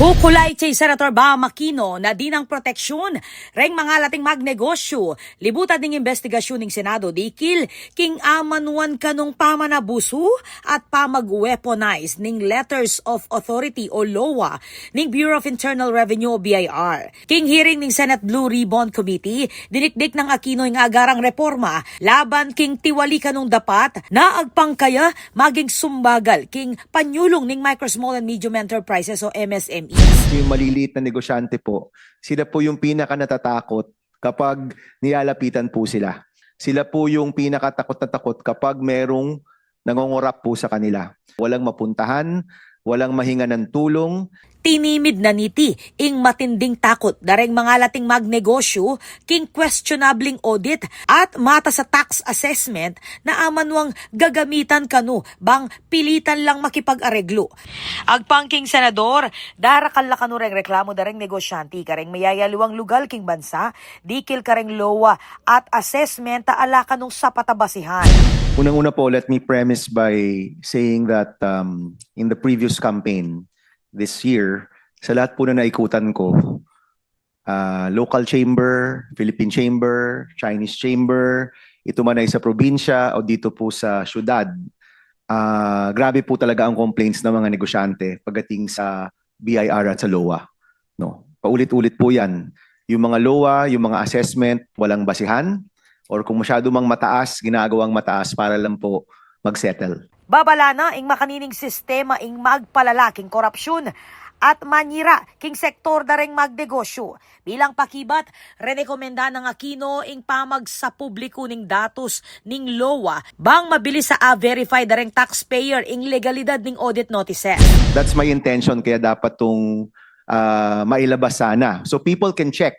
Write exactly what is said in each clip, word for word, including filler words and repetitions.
Kukulay kay Senator Bam Aquino na dinan proteksyun reng mangalating magnegosyu, libutan ning imbestigasyun ning Senado dikil king amanuan kanung pamanabusu at pamag-weaponize ning Letters of Authority o loa ning Bureau of Internal Revenue o B I R. King hearing ning Senate Blue Ribbon Committee, dinikdik nang Aquino ing agarang reporma laban king tiwali kanung dapat na agpang kaya maging sumbagal king panyulung ning Micro, Small and Medium Enterprises o M S M Es. Yung maliliit na negosyante po, sila po yung pinaka natatakot kapag nilalapitan po sila. Sila po yung pinakatakot na takot kapag merong nangongorap po sa kanila. Walang mapuntahan, walang mahingan ng tulong. Tinimid na niti ing matinding takut da reng mangalating magnegosyu king questionableng audit at matas a tax assessment na amanuang gagamitan kanu bang pilitan lang makipag-areglu. Agpang king senador, darakal la kanu reng reklamu da reng negosyante kareng mayayaliwang lugal king bansa, dikil kareng loa at assessment a ala kanung sapat a basihan. Unang-una po, let me premise by saying that, um, in the previous campaign this year, sa lahat po na naikutan ko, ah, local chamber, Philippine chamber, Chinese chamber, ito man ay sa probinsya o dito po sa syudad, ah, grabe po talaga ang complaints ng mga negosyante pagdating sa B I R at sa loa. No? Paulit-ulit po yan. Yung mga loa, yung mga assessment, walang basihan, or kung masyado mang mataas, ginagawang mataas para lang po mag-settle. Babala na ing makanining sistema ing magpalala king korapsyun at manyira king sektor da reng magnegosyu. Bilang pakibat, rekomenda nang Aquino ing pamagsapubliku ning datus ning loa bang mabilis a a-verify da reng taxpayer ing legalidad ning audit notices. That's my intention, kaya dapat tong, ah, mailabas sana. So people can check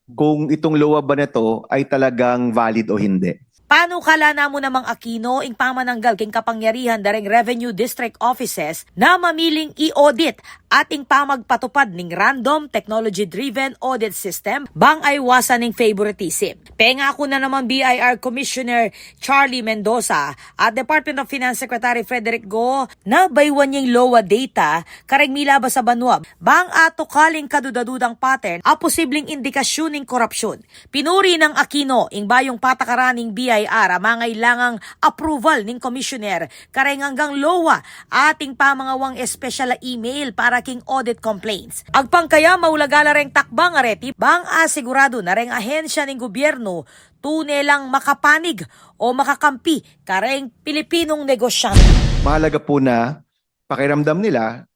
kung itong loa ba na to ay talagang valid o hindi. Panukala na mu namang Aquino ing pamananggal king kapangyarihan da reng revenue district offices na mamiling i-audit at ing pamagpatupad ning random technology-driven audit system bang aiwasan ning favoritism. Pengaku na naman B I R Commissioner Charlie Mendoza at Department of Finance Secretary Frederick Go na baywan ya ing loa data kareng milabas a banua bang atukal ing kaduda-dudang pattern a posibleng indikasyun ning korapsyun. Pinuri nang Aquino ing bayung patakaran ning B I R a mangailangang approval ning commissioner kareng anggang loa at ing pamangawang espesyal a email para king audit complaints. Agpang kaya maulaga la reng takbang a reti bang asiguradu na reng ahensya ning gubyernu tune lang makapanig o makakampi kareng Pilipinong negosyante. Mahalaga po na pakiramdam nila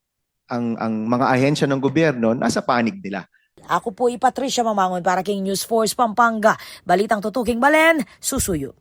ang, ang mga ahensya ng gobyerno nasa panig nila. Aku pu i Patricia Mamangun para king News Force Pampanga. Balitang tutuking balen, susuyu.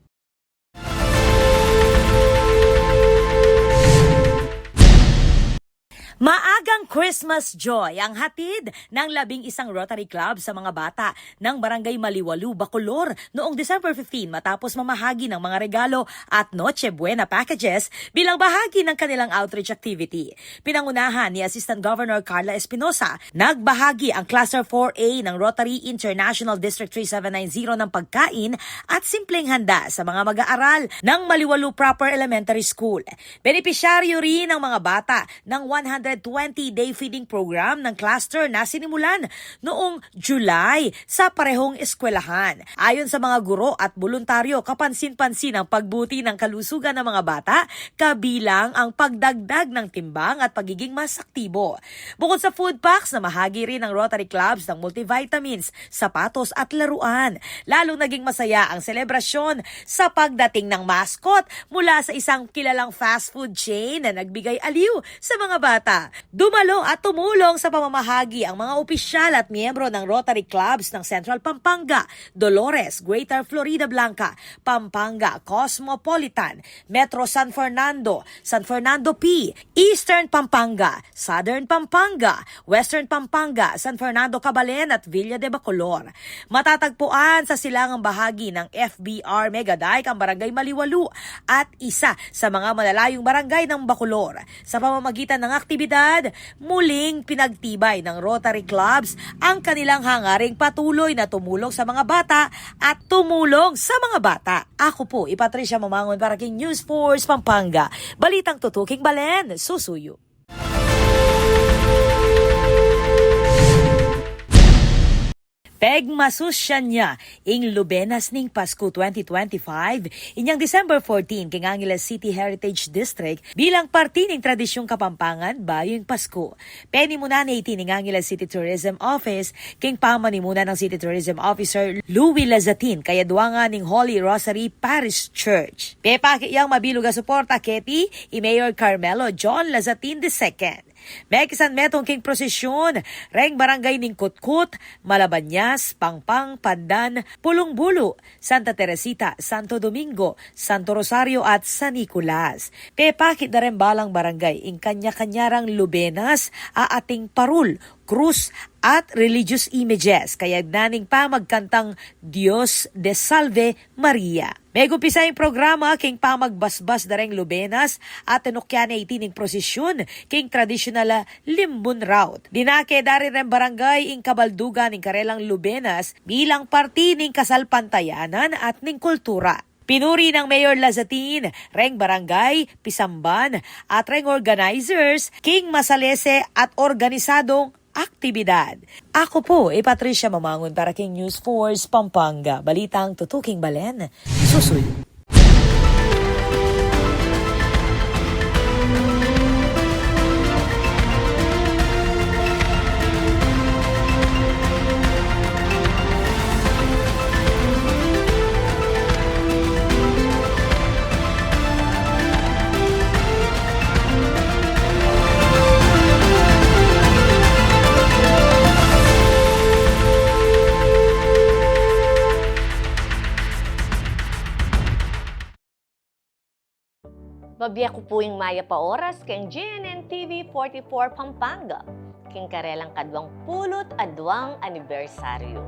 Maagang Christmas joy ang hatid ng labing isang Rotary Club sa mga bata ng Barangay Maliwalu, Bacolor, noong December fifteen matapos mamahagi ng mga regalo at Noche Buena packages bilang bahagi ng kanilang outreach activity. Pinangunahan ni Assistant Governor Carla Espinosa, nagbahagi ang Cluster four A ng Rotary International District three seven nine zero ng pagkain at simpleng handa sa mga mag-aaral ng Maliwalu Proper Elementary School. Benepisyaryo rin ang mga bata ng one hundred twenty day feeding program ng cluster na sinimulan noong July sa parehong eskwelahan. Ayon sa mga guro at boluntaryo, kapansin-pansin ang pagbuti ng kalusugan ng mga bata, kabilang ang pagdagdag ng timbang at pagiging mas aktibo. Bukod sa food packs, namahagi rin ng Rotary Clubs ng multivitamins, sapatos at laruan. Lalong naging masaya ang selebrasyon sa pagdating ng mascot mula sa isang kilalang fast food chain na nagbigay aliw sa mga bata. Dumalo at tumulong sa pamamahagi ang mga opisyal at miyembro ng Rotary Clubs ng Central Pampanga, Dolores, Greater Floridablanca, Pampanga, Cosmopolitan, Metro San Fernando, San Fernando P, Eastern Pampanga, Southern Pampanga, Western Pampanga, San Fernando Cabalen at Villa de Bacolor. Matatagpuan sa silangang bahagi ng F B R Megadike ang Barangay Maliwalu at isa sa mga malalayong barangay ng Bacolor. Sa pamamagitan ng aktibidad, muling pinagtibay ng Rotary Clubs ang kanilang hangaring patuloy na tumulong sa mga bata at tumulong sa mga bata. Aku pu i Patricia Mamangun para king News Force Pampanga. Balitang tutuking balen, susuyu. Pegmasusyan ya ing Lubenas ning Pasku twenty twenty-five inyang December fourteen king Angeles City Heritage District bilang parti ning tradisyung Kapampangan bayu ing Pasku. Penimunan ne iti ning Angeles City Tourism Office king pamanimuna nang City Tourism Officer Louis Lazatin, kayaduangan ning Holy Rosary Parish Church. Pepakit yang mabilug a suporta keti i Mayor Carmelo John Lazatin the second. Mekisan metung king prosesyun reng barangay ning Kutkut, Malabanyas, Pangpang, Pandan, Pulung Bulu, Santa Teresita, Santo Domingo, Santo Rosario at San Nicolas. Pepakit da reng balang barangay ing kanya-kanya rang lubenas a ating parul, krus, at religious images kayagnan ning pamagkantang Dios te salve Maria. Megumpisa ing programa king pamagbasbas da reng lubenas at tinukyan ne iti ning prosesyun king tradisyunal a limbun route. Dinake da rin reng barangay ing kabaldugan ning karelang lubenas bilang parti ning kasalpantayanan at ning kultura. Pinuri nang Mayor Lazatin reng barangay, pisamban, at reng organizers king masalese at organisadung aktibidad. Aku pu i Patricia Mamangun para king News Force Pampanga. Balitang tutuking balen, susul. Babie ku pu ing mayap a oras keng G N N T V forty-four Pampanga, keng karelang kaduang pulu't aduang anibersaryu.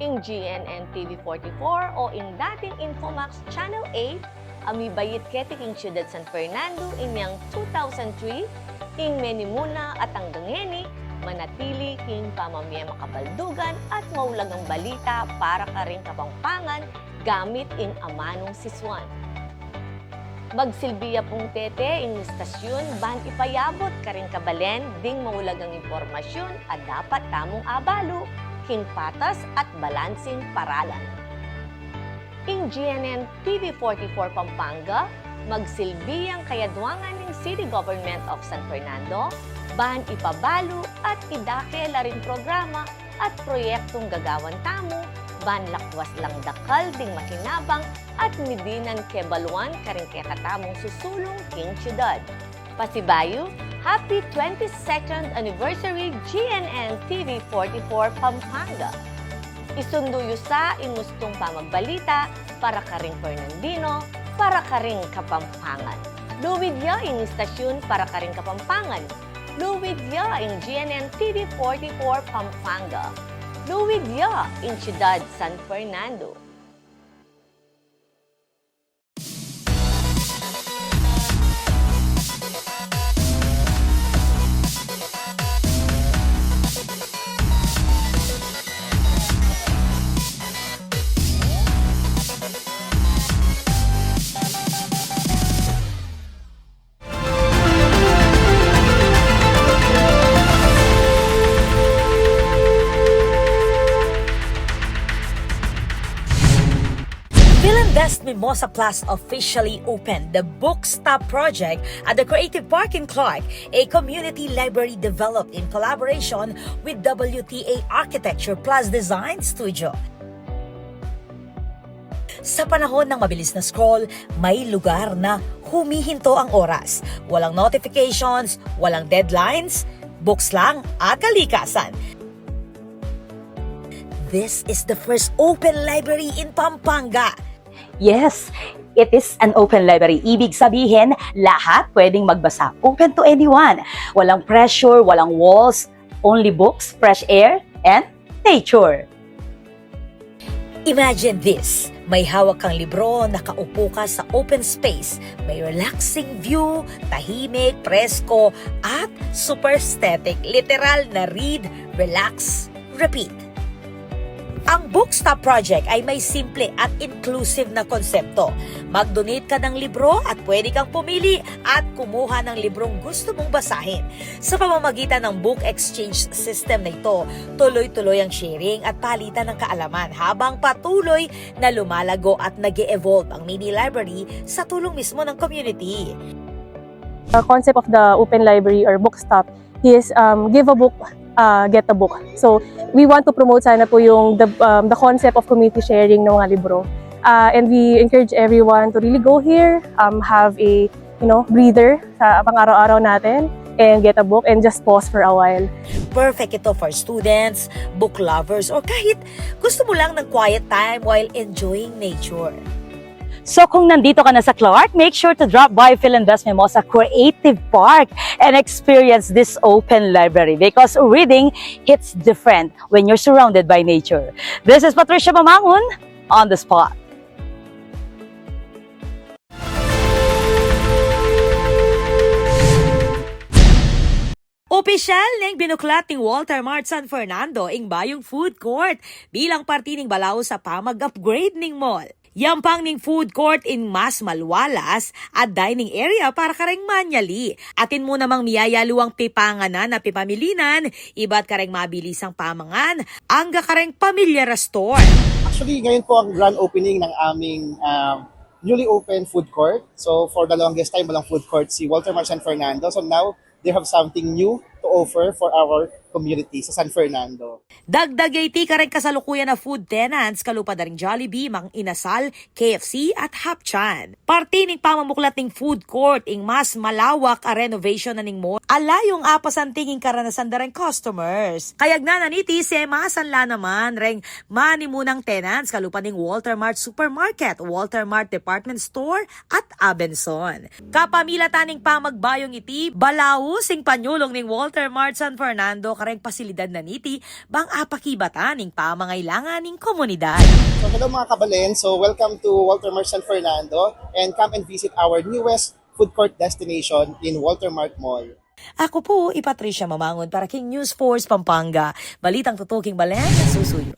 Ing G N N T V forty-four o ing dating Infomax Channel eight a mibait keti king Ciudad San Fernando inyang two thousand three, ing menimuna at anggang ngeni, manatili king pamamie makabaldugan at maulagang balita para karing Kapampangan gamit ing amanung sisuan. Magsilbi ya pung tete ing istasyun ban ipayabut karing kabalen ding maulagang impormasyun a dapat tamung abalu king patas at balansing paralan. Ing G N N T V forty-four Pampanga, magsilbi yang kayaduangan ning City Government of San Fernando, ban ipabalu at idake la ring programa at proyektung gagawan tamu, ban lakwas lang dakal ding makinabang at midinan kebaluan karing kekatamung susulung king siyudad. Pasibayu, happy twenty-second anniversary G N N T V forty-four Pampanga. Isundu yu sa ing ustung pamagbalita para karing Fernandino, para karing Kapampangan. Luid ya ing istasyun para karing Kapampangan. Luid ya ing G N N T V forty-four Pampanga. Luid ya ing Siyudad San Fernando. Film Best Mimosa Plus officially opened the Bookstop project at the Creative Park in Clark, a community library developed in collaboration with W T A Architecture Plus Design Studio. Sa panahon ng mabilis na scroll, may lugar na humihinto ang oras. Walang notifications, walang deadlines, books lang at kalikasan. This is the first open library in Pampanga. Yes, it is an open library. Ibig sabihin, lahat pwedeng magbasa. Open to anyone. Walang pressure, walang walls, only books, fresh air, and nature. Imagine this. May hawak kang libro, nakaupo ka sa open space. May relaxing view, tahimik, presko, at super aesthetic. Literal na read, relax, repeat. Ang Bookstop Project ay may simple at inclusive na konsepto. Mag-donate ka ng libro at pwede kang pumili at kumuha ng librong gusto mong basahin. Sa pamamagitan ng book exchange system na ito, tuloy-tuloy ang sharing at palitan ng kaalaman habang patuloy na lumalago at nag-e-evolve ang mini library sa tulong mismo ng community. The concept of the open library or Bookstop is, um, give a book, uh, get a book. So we want to promote sana po yung the, um, the concept of community sharing ng mga libro. Uh, and we encourage everyone to really go here, um, have a, you know, breather sa pang-araw-araw natin, and get a book and just pause for a while. Perfect ito for students, book lovers, or kahit gusto mo lang ng quiet time while enjoying nature. So kung nandito ka na sa Clark, make sure to drop by Philandus Mimosa Creative Park and experience this open library, because reading hits different when you're surrounded by nature. This is Patricia Mamangun, on the spot. Opisyal neng binuklat ning Walter Mart San Fernando ing bayung food court bilang parti ning balaus a pamag-upgrade ning mall. Yampang ning food court ing mas maluwalas a dining area para kareng manyali. Atin mu namang miyayaluang pipanganan a pipamilinan, ibat kareng mabilisang pamangan angga kareng pamilya restaurant. Actually, ngayon po ang grand opening ng aming, um, newly opened food court. So for the longest time, walang food court si Walter Mart San Fernando. So now, they have something new to offer for our community sa San Fernando. Dagdag ya iti kareng kasalukuyan a food tenants kalupa da ring Jollibee, Mang Inasal, K F C at Hapchan. Parti ning pamamuklat ning food court ing mas malawak a renovation na ning mall a layun a pasanting ing karanasan da reng customers. Kayagnan na niti, semasanla naman reng manimunang tenants kalupa ning Walter Mart Supermarket, Walter Mart Department Store at Abenson. Kapamilatan ning pamagbayung iti, balaus ing panyulung ning Walter Mart San Fernando kareng pasilidad na niti bang apakibatan ing pamangailangan ning komunidad. So hello mga kabalen, so welcome to Walter Mart San Fernando and come and visit our newest food court destination in Walter Mart Mall. Aku pu i Patricia Mamangun para king News Force Pampanga. Balitang tutuking balen, susuyu.